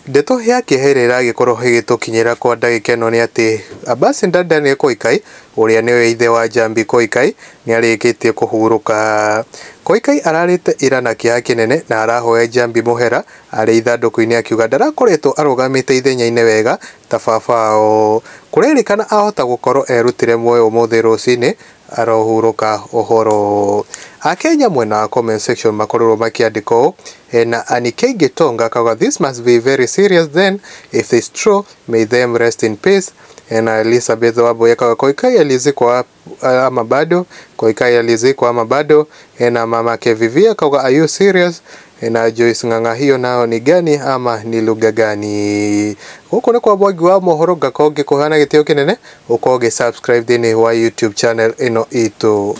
Ndeto ya kĩeha ĩrĩa ĩragĩkorwo ĩgĩtũkinyĩra kwa ndagĩka ĩno nĩ atĩ Ambassador Daniel Koikai ũrĩa nĩwe ithe wa Njambi Koikai nĩ arĩkĩtie kũhurũka. Koikai ararĩte ira na kĩeha kĩnene na arahoya Njambi mũhera arĩ ithandũkũ-inĩ akiuga ndarakoretwo arũgamĩte ithenya-inĩ wega ta baba wao. Kũrerĩkana ahota gũkorwo erutire muoyo ũmũthĩ rũcinĩ arohurũka ũhoro. Akenya mwena wa comment section makorirwo makĩandĩka ũũ na Anike Gitonga akauga, "This must be very serious then. If it's true, may them rest in peace." Na Elizabeth Wambui akauga, "Koikai alizikwa ama bado? Koikai alizikwa ama bado?" Na mama Kevivi akauga, "Are you serious?" Na Joyce Ng'ang'a, "Hiyo nayo ni gani ama ni lugha gani?" Gũkũ nĩ kwa Mwangi wa mohoro, ngakorwo ngĩkũheana gĩtĩo kĩnene ũkorwo ũgĩ subscribe thĩinĩ wa YouTube channel ĩno itũ.